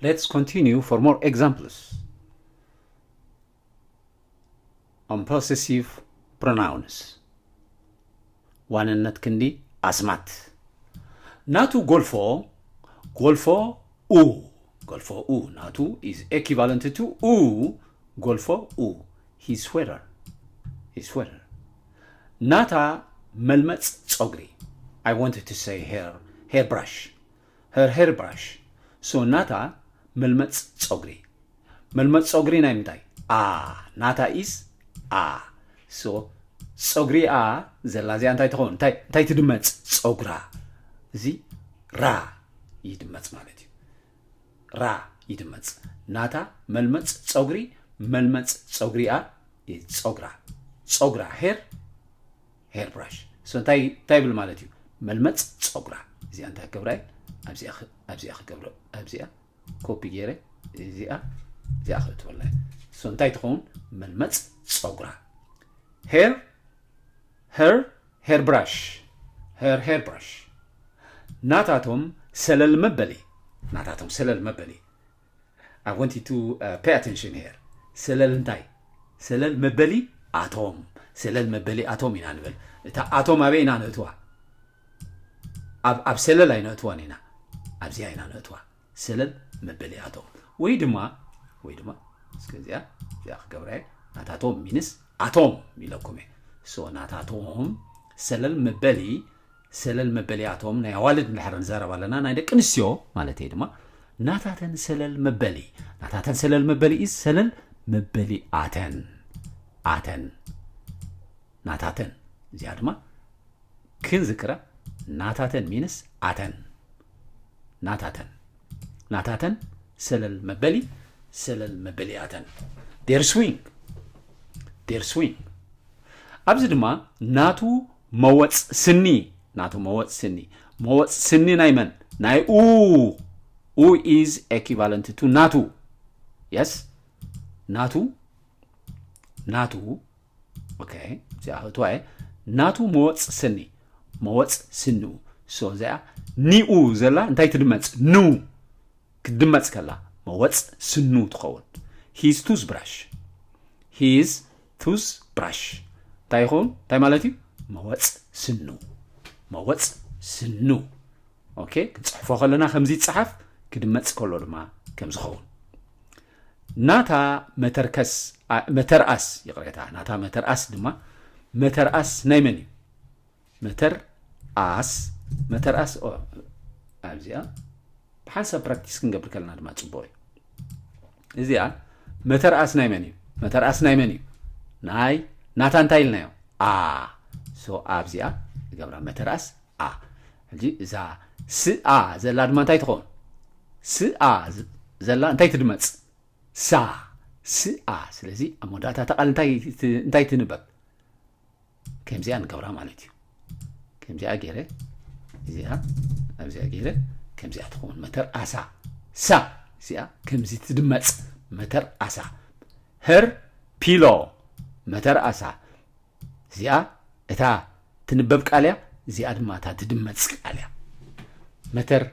Let's continue for more examples on possessive pronouns. ዋንነት ክንዲ ኣስማት። ናቱ ጎልፎ፣ ጎልፎ ኡ፣ ጎልፎ ኡ። ናቱ is equivalent to ኡ፣ ጎልፎ ኡ። His sweater, his sweater. ናታ መልመጽ ጸጉሪ። I wanted to say her hair brush, her hair brush. So ናታ መልመጽ ጸጉሪ። መልመጽ ጸጉሪ ናይ ምንታይ? ኣ። ናታ is ኣ። So ጸጉሪ ኣ ዘላ እዚኣ እንታይ ትኸውን? እንታይ እንታይ ትድመጽ? ጸጉራ። እዚ ራ ይድመጽ ማለት እዩ። ራ ይድመጽ። ናታ መልመጽ ጸጉሪ፣ መልመጽ ጸጉሪኣ ጸጉራ። ጸጉራ hair hair brush። So እንታይ እንታይ ይብል ማለት እዩ? መልመጽ ጸጉራ። እዚኣ እንታይ ክገብራ እየ? ኣብዚኣ ክገብረ ኣብዚኣ ኮፒ ገይረ እዚኣ እዚኣ ክእትወላ እየ። So እንታይ ትኸውን? መልመጽ ጸጉራ። Hair her hair brush, her hair brush። ናታቶም ሰለል መበሊ፣ ናታቶም ሰለል መበሊ። I want you to uh, pay attention here። ሰለል እንታይ? ሰለል መበሊ ኣቶም፣ ሰለል መበሊ ኣቶም ኢና ንብል። እታ ኣቶም ኣበይ ኢና ነእትዋ? ኣብ ኣብ ሰለል ኣይነእትዋን ኢና፣ ኣብዚኣ ኢና ነእትዋ። ሰለል መበሊ ኣቶም። ወይ ድማ ወይ ድማ እስከ እዚኣ እዚኣ ክገብራ እየ። ናታቶም ሚንስ ኣቶም ኢለኩም እየ። So ናታቶም ሰለል መበሊ፣ ሰለል መበሊ ኣቶም። ናይ ኣዋልድ እንድሕር ንዛረብ ኣለና፣ ናይ ደቂ ኣንስትዮ ማለት እየ ድማ። ናታተን ሰለል መበሊ፣ ናታተን ሰለል መበሊ is ሰለል መበሊ ኣተን፣ ኣተን፣ ናታተን። እዚኣ ድማ ክንዝክራ፣ ናታተን ሚንስ ኣተን፣ ናታተን፣ ናታተን ሰለል መበሊ፣ ሰለል መበሊ ኣተን። Their swing, their swing። ኣብዚ ድማ ናቱ መወጽ ስኒ፣ ናቱ መወጽ ስኒ። መወጽ ስኒ ናይ መን? ናይ ኡ። ኡ is equivalent to ናቱ። Yes፣ ናቱ፣ ናቱ። ኦኬ፣ እዚኣ ክእትዋ እየ። ናቱ መወጽ ስኒ፣ መወጽ ስኑ። So እዚኣ ኒኡ ዘላ እንታይ ትድመጽ? ኑ። ክትድመጽ ከላ መወጽ ስኑ ትኸውን። His toothbrush, his toothbrush እንታይ ይኸውን? እንታይ ማለት እዩ? መወጽ ስኑ፣ መወጽ ስኑ። ኦኬ፣ ክንጽሕፎ ከለና ከምዚ ይጸሓፍ፣ ክድመጽ ከሎ ድማ ከም ዝኸውን። ናታ መተርከስ፣ ኣ፣ መተርኣስ፣ ይቕሬታ፣ ናታ መተርኣስ ድማ፣ መተርኣስ ናይ መን እዩ? መተርኣስ፣ መተርኣስ፣ ኦ፣ ኣብዚኣ ብሓንሳብ ፕራክቲስ ክንገብር ከለና ድማ ጽቡቕ እዩ። እዚኣ መተርኣስ ናይ መን እዩ? መተርኣስ ናይ መን እዩ? ናይ ናታ እንታይ ኢልናዮ? ኣ። So ኣብዚኣ ንገብራ መተርኣስ ኣ። ሕጂ እዛ ስኣ ዘላ ድማ እንታይ ትኸውን? ስኣ ዝ-፣ ዘላ እንታይ ትድመጽ? ሳ። ስኣ። ስለዚ ኣብ መወዳእታ እታ ቃል እንታይ ት-፣ እንታይ ትንበብ? ከምዚኣ ንገብራ ማለት እዩ። ከምዚኣ ገይረ፣ እዚኣ ኣብዚኣ ገይረ፣ ከምዚኣ ትኸውን። መተር ኣሳ። ሳ። እዚኣ ከምዚ ትድመጽ። መተር ኣሳ። Her pillow። መተር ኣሳ። እዚኣ እታ ትንበብ ቃል እያ፣ እዚኣ ድማ እታ ትድመጽ ቃል እያ። መተር፣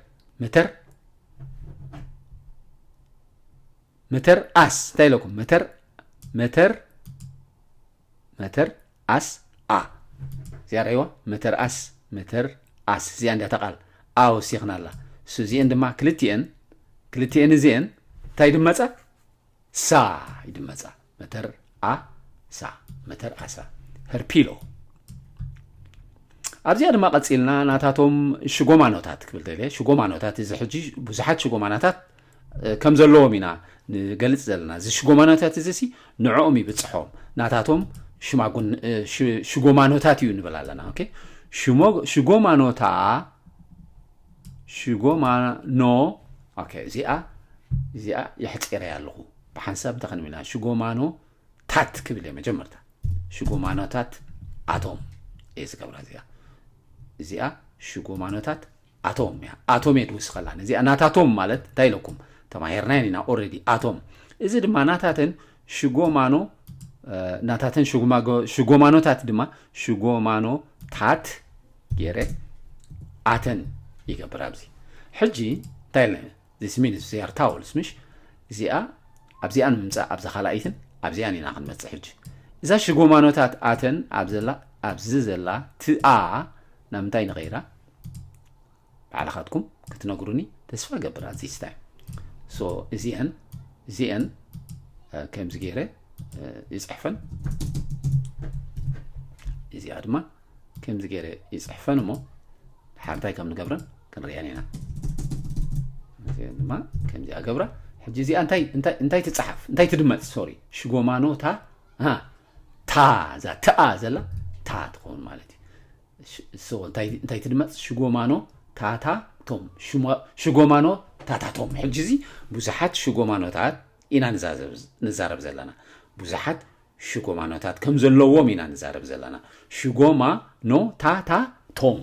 መተር፣ መተር ኣስ፣ እንታይ ኢለኩም? መተር፣ መተር፣ መተር ኣስ ኣ። እዚኣ ርእይዋ? መተር ኣስ፣ መተር ኣስ። እዚኣ እንዲያ እታ ቃል ኣ ወሲኽና ኣላ። እሱ እዚአን ድማ ክልቲአን፣ ክልቲአን እዚአን እንታይ ይድመጻ? ሳ ይድመጻ። መተር ኣ ሳ፣ መተር ኣሳ። Her pillow። ኣብዚኣ ድማ ቀጺልና ናታቶም ሽጎማኖታት ክብል ደልየ። ሽጎማኖታት፣ እዚ ሕጂ ብዙሓት ሽጎማኖታት፣ እ፣ ከም ዘለዎም ኢና ንገልጽ ዘለና። እዚ ሽጎማኖታት እዚ ሲ ንዕኦም ይብጽሖም። ናታቶም ሽማጉን-፣ እ፣ ሽ-፣ ሽጎማኖታት እዩ ንብል ኣለና። ኦኬ? ሽሞ-፣ ሽጎማኖታ፣ ሽጎማኖ፣ ኦኬ፣ እዚኣ፣ እዚኣ የሕጺረያ ኣለኹ። ብሓንሳብ እንታይ ክንብል ኢና? ሽጎማኖታት ክብል እየ መጀመርታ። ሽጎማኖታት ኣቶም እየ ዝገብራ እዚኣ። እዚኣ ሽጎማኖታት ኣቶም እያ። ኣቶም እየ ድውስኸላ። ነዚኣ ናታቶም ማለት እንታይ ኢለኩም? ተማሂርናየን ኢና ኦልሬዲ። ኣቶም። እዚ ድማ ናታተን ሽጎማኖ፣ እ፣ ናታተን ሽጉማጎ-፣ ሽጎማኖታት ድማ ሽጎማኖታት ገይረ ኣተን ይገብር ኣብዚ። ሕጂ እንታይ ኢልና? this means they are towels ምሽ? እዚኣ ኣብዚኣ ንምምፃእ ኣብዛ ካልኣይትን ኣብዚኣን ኢና ክንመፅእ ሕጂ። እዛ ሽጎማኖታት ኣተን ኣብ ዘላ ኣብዚ ዘላ ትኣ ናብ ምንታይ ንቐይራ? ባዕልኻትኩም ክትነግሩኒ ተስፋ ገብር። ኣዚስታይ ሶ እዚአን እዚአን ከምዚ ገይረ ይፅሕፈን፣ እዚኣ ድማ ከምዚ ገይረ ይፅሕፈን እሞ ሓርታይ ከም ንገብረን ክንሪአን ኢና። ድማ ከምዚኣ ገብራ። ሕጂ እዚኣ እንታይ ትፅሓፍ እንታይ ትድመፅ? ሶሪ ሽጎማኖታ ታ እዛ ተኣ ዘላ ታ ትኸውን ማለት እዩ። እንታይ ትድመፅ? ሽጎማኖ ታታ ቶም ሽጎማኖ ታታ ቶም። ሕጂ እዚ ብዙሓት ሽጎማኖታት ኢና ንዛረብ ዘለና። ብዙሓት ሽጎማኖታት ከም ዘለዎም ኢና ንዛረብ ዘለና። ሽጎማኖ ታታ ቶም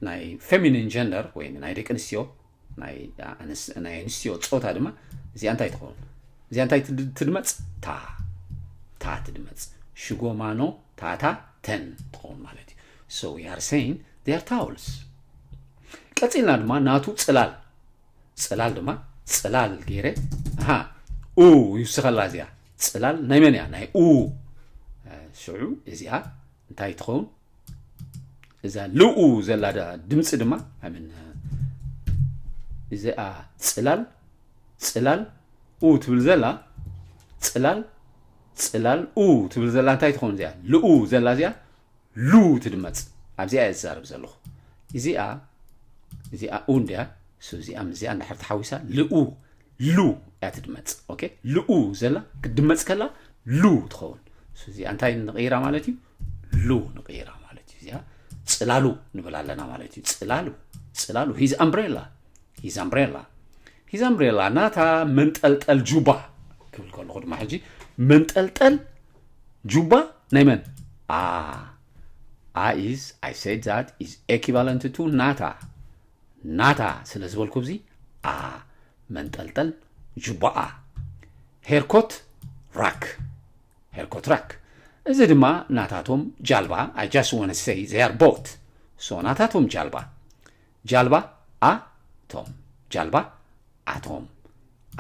ናይ ፌሚኒን ጀንደር ወይ ናይ ደቂ ኣንስትዮ ናይ ኣንስትዮ ፆታ ድማ እዚኣ እንታይ ትኸውን? እዚኣ እንታይ ትድመፅ? ታ ታ ትድመፅ። ሽጎማኖ ታታ ተን ትኸውን ማለት እዩ። So we are saying they are towels። ቀፂልና ድማ ናቱ ፅላል ፅላል ድማ ፅላል ገይረ ኡ ይውስኸላ እዚኣ ፅላል ናይ መን እያ? ናይ ኡ። ሽዑ እዚኣ እንታይ ትኸውን? እዛ ልኡ ዘላ ድምፂ ድማ ምን እዚኣ ፅላል ፅላል ኡ ትብል ዘላ ፅላል ፅላል ኡ ትብል ዘላ እንታይ ትኸውን? እዚኣ ልኡ ዘላ እዚኣ ሉ ትድመፅ። ኣብዚኣ እየ ዝዛረብ ዘለኹ። እዚኣ እዚኣ ኡ እንዲያ እዚኣ እዚኣ እንድሕር ተሓዊሳ ልኡ ሉ እያ ትድመፅ። ኦኬ ልኡ ዘላ ክትድመፅ ከላ ሉ ትኸውን። እዚኣ እንታይ ንቕይራ ማለት እዩ? ሉ ንቕይራ ማለት እዩ። እዚኣ ፅላሉ ንብል ኣለና ማለት እዩ። ፅላሉ ፅላሉ his umbrella his umbrella his umbrella ናታ መንጠልጠል ጁባ ክብል ከለኹ ድማ ሕጂ መንጠልጠል ጁባ ናይ መን? ኣ ኣ is I said that is equivalent to ናታ ናታ ስለ ዝበልኩ እዚ ኣ መንጠልጠል ጁባኣ haircoat rack haircoat rack እዚ ድማ ናታቶም ጃልባ I just wanna say they are boat so ናታቶም ጃልባ ጃልባ ኣ ቶም ጃልባ ኣቶም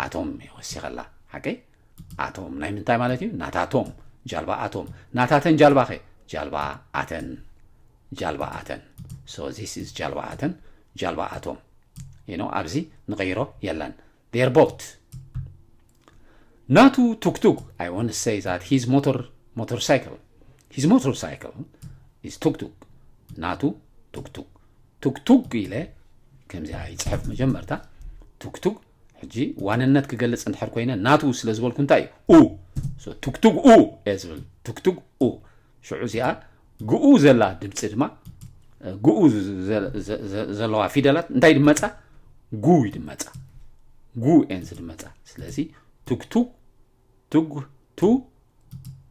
ኣቶም ወሲኸላ ሓቀይ ኣቶም ናይ ምንታይ ማለት እዩ? ናታቶም ጃልባ ኣቶም ናታተን ጃልባ ኸ ጃልባ ኣተን ጃልባ ኣተን so this is ጃልባ ኣተን ጃልባ ኣቶም you know ኣብዚ ንቐይሮ የለን። They are boat ናቱ ቱክቱክ I want to say that his motor motorcycle his motorcycle is ቱክቱክ ናቱ ቱክቱክ ቱክቱክ ኢለ ከምዚኣ ይፅሕፍ መጀመርታ ቱክቱክ ሕጂ ዋንነት ክገልፅ እንድሕር ኮይነ ናቱ ስለ ዝበልኩ እንታይ እዩ ኡ ቱክቱክ ኡ እየ ዝብል ቱክቱክ ኡ ሽዑ እዚኣ ግኡ ዘላ ድምፂ ድማ ግኡ ዘለዋ ፊደላት እንታይ ድመፃ ጉ ይድመፃ ጉ እየን ዝድመፃ ስለዚ ቱክቱክ ቱግ ቱ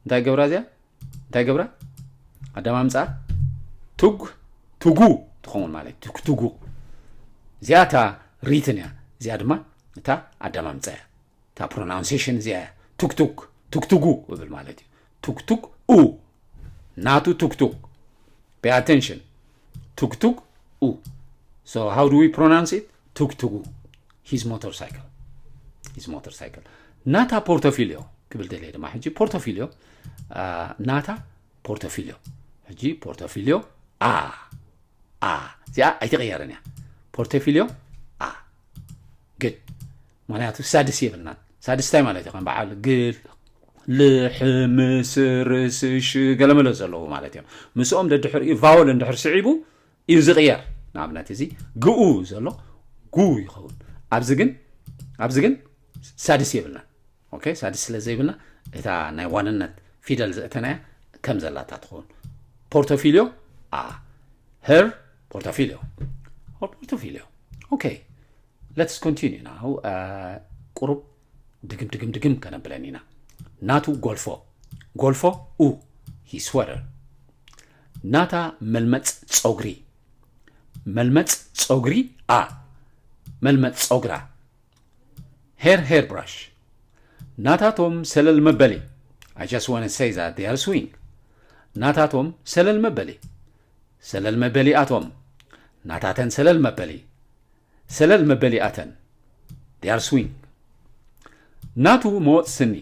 እንታይ ገብራ እዚኣ እንታይ ገብራ ኣዳማምፃ ቱግ ቱጉ ትኸውን ማለት ቱክቱጉ እዚኣ እታ ሪትን እያ እዚኣ ድማ እታ ኣዳማምፃ እያ እታ ፕሮናውንሴሽን እዚኣ እያ ቱክቱክ ቱክቱጉ እብል ማለት እዩ ቱክቱክ ኡ ናቱ ቱክቱክ pay attention ቱክቱክ ኡ so how do we pronounce it ቱክቱጉ his motorcycle his motorcycle ናታ ፖርቶፊልዮ ክብል ደልየ ድማ ሕጂ ፖርቶፊልዮ ናታ ፖርቶፊልዮ ሕጂ ፖርቶፊልዮ ኣ ኣ እዚኣ ኣይትቕየርን እያ ፖርቶፊልዮ ኣ ግድ ምክንያቱ ሳድስ የብልናን ሳድስታይ ማለት እዩ ከም በዓል ግል ልሕ ምስ ርስ ሽ ገለመለ ዘለዉ ማለት እዮም ምስኦም ደድሕሪኡ ቫወል እንድሕር ስዒቡ እዩ ዝቕየር ንኣብነት እዚ ግኡ ዘሎ ጉ ይኸውን ኣብዚ ግን ኣብዚ ግን ሳድስ የብልናን ኦኬ ሳድስ ስለ ዘይብልና እታ ናይ ዋንነት ፊደል ዘእተናያ ከም ዘላታ ትኸውን ፖርቶፊልዮ ኣ her portfolio or portfolio okay let's continue now ቁሩብ ድግም ድግም ድግም ከነብለን ኢና ናቱ ጎልፎ ጎልፎ ኡ his sweater ናታ መልመፅ ፀጉሪ መልመፅ ፀጉሪ ኣ መልመፅ ፀጉራ her hair brush ናታቶም ሰለል መበሊ I just wanna say that they are swing ናታቶም ሰለል መበሊ ሰለል መበሊ ኣቶም ናታተን ሰለል መበሊ ሰለል መበሊኣተን they are swing። ናቱ መወፅ ስኒ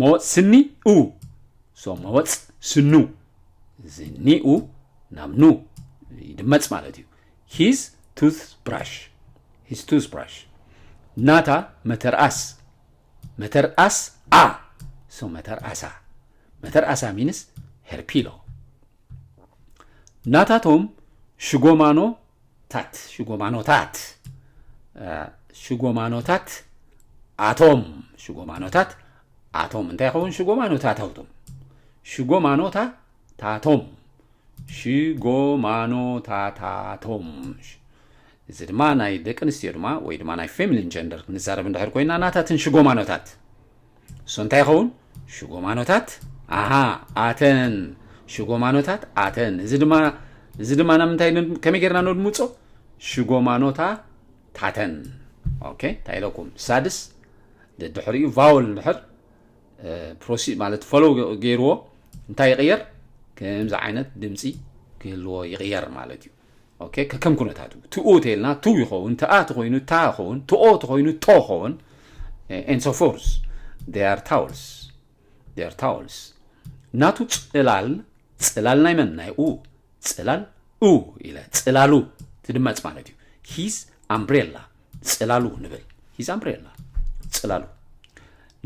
መወፅ ስኒ ኡ so መወፅ ስኑ ዝኒኡ ናብ ኑ ይድመፅ ማለት እዩ። His toothbrush his toothbrush። ናታ መተርኣስ መተርኣስ ኣ so መተርኣሳ መተርኣሳ means her pillow። ናታቶም ሽጎማኖታት ሽጎማኖታት ሽጎማኖታት ኣቶም ሽጎማኖታት ኣቶም እንታይ ይኸውን? ሽጎማኖታታውቶም ሽጎማኖታ ታቶም ሽጎማኖታታቶም። እዚ ድማ ናይ ደቂ ኣንስትዮ ድማ ወይ ድማ ናይ ፌሚኒን ጀንደር ክንዛረብ እንድሕር ኮይና ናታትን ሽጎማኖታት እሱ እንታይ ይኸውን? ሽጎማኖታት ኣሃ ኣተን ሽጎማኖታት ኣተን። እዚ ድማ እዚ ድማ ናብ ምንታይ ከመይ ጌርና ነድምፆ? ሽጎማኖታ ታተን። ኦኬ እንታይ ኢለኩም? ሳድስ ድድሕሪኡ ቫወል እንድሕር ፕሮሲ ማለት ፎሎው ገይርዎ እንታይ ይቕየር? ከምዚ ዓይነት ድምፂ ክህልዎ ይቕየር ማለት እዩ። ኦኬ ከከም ኩነታቱ ትኡ ተልና ቱ ይኸውን፣ ተኣ ተኮይኑ ታ ይኸውን፣ ትኦ ተኮይኑ ቶ ይኸውን። And so forth they are towels they are towels። ናቱ ፅላል ፅላል ናይ መን ናይ ኡ ፅላል ኡ ኢለ ፅላሉ ትድመፅ ማለት እዩ። His umbrella ፅላሉ ንብል his umbrella ፅላሉ።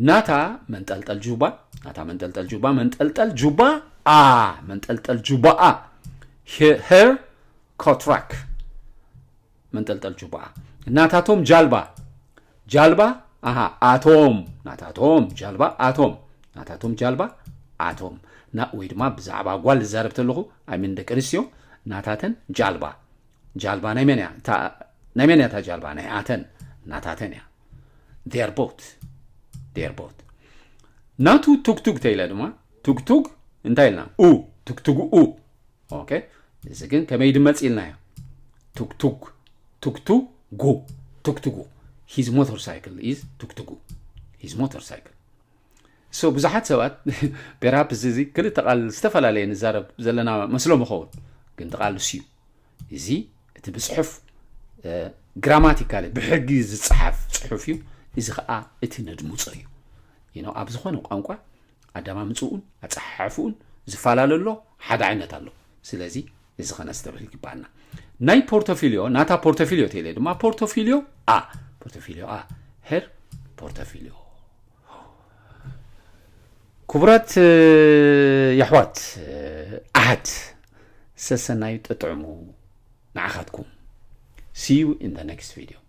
ናታ መንጠልጠል ጁባ ናታ መንጠልጠል ጁባ መንጠልጠል ጁባ ኣ መንጠልጠል ጁባ ኣ her coat rack መንጠልጠል ጁባ ናታቶም ጃልባ ጃልባ ኣሃ ኣቶም ናታቶም ጃልባ ኣቶም ናታቶም ጃልባ ኣቶም ና ወይ ድማ ብዛዕባ ጓል ዝዛረብ ተለኹ ኣይምን ደቂ ኣንስትዮ ናታተን ጃልባ ጃልባ ናይ መን እያ እታ ናይ መን እያ እታ ጃልባ ናይ ኣተን ናታተን እያ their boat their boat ናቱ ቱግቱግ ተኢለ ድማ ቱግቱግ እንታይ ኢልና ኡ ቱግቱግ ኡ ኦኬ እዚ ግን ከመይ ድመፅ ኢልናዮ ቱግቱግ ቱግቱጉ ቱግቱጉ his motorcycle is ቱግቱጉ his motorcycle so ብዙሓት ሰባት ፔራፕስ እዚ ክልተ ቃል ዝተፈላለየ ንዛረብ ዘለና መስሎም ይኸውን ግን እቲ ቃል ንሱ እዩ እዚ እቲ ብፅሑፍ ግራማቲካሊ ብሕጊ ዝፀሓፍ ፅሑፍ እዩ እዚ ከዓ እቲ ነድምፆ እዩ you know ኣብ ዝኾነ ቋንቋ ኣደማምፅኡን ኣፀሓሕፍኡን ዝፈላለ ኣሎ ሓደ ዓይነት ኣሎ ስለዚ እዚ ከነስተብህል ይግባኣና ናይ ፖርቶፊልዮ ናታ ፖርቶፊልዮ ተኢለ ድማ ፖርቶፊልዮ ኣ ፖርቶፊልዮ ኣ her portfolio ክቡራት የሕዋት ኣሓት ሰሰናዩ ጥጥዕሙ ንዓኻትኩም see you in the next video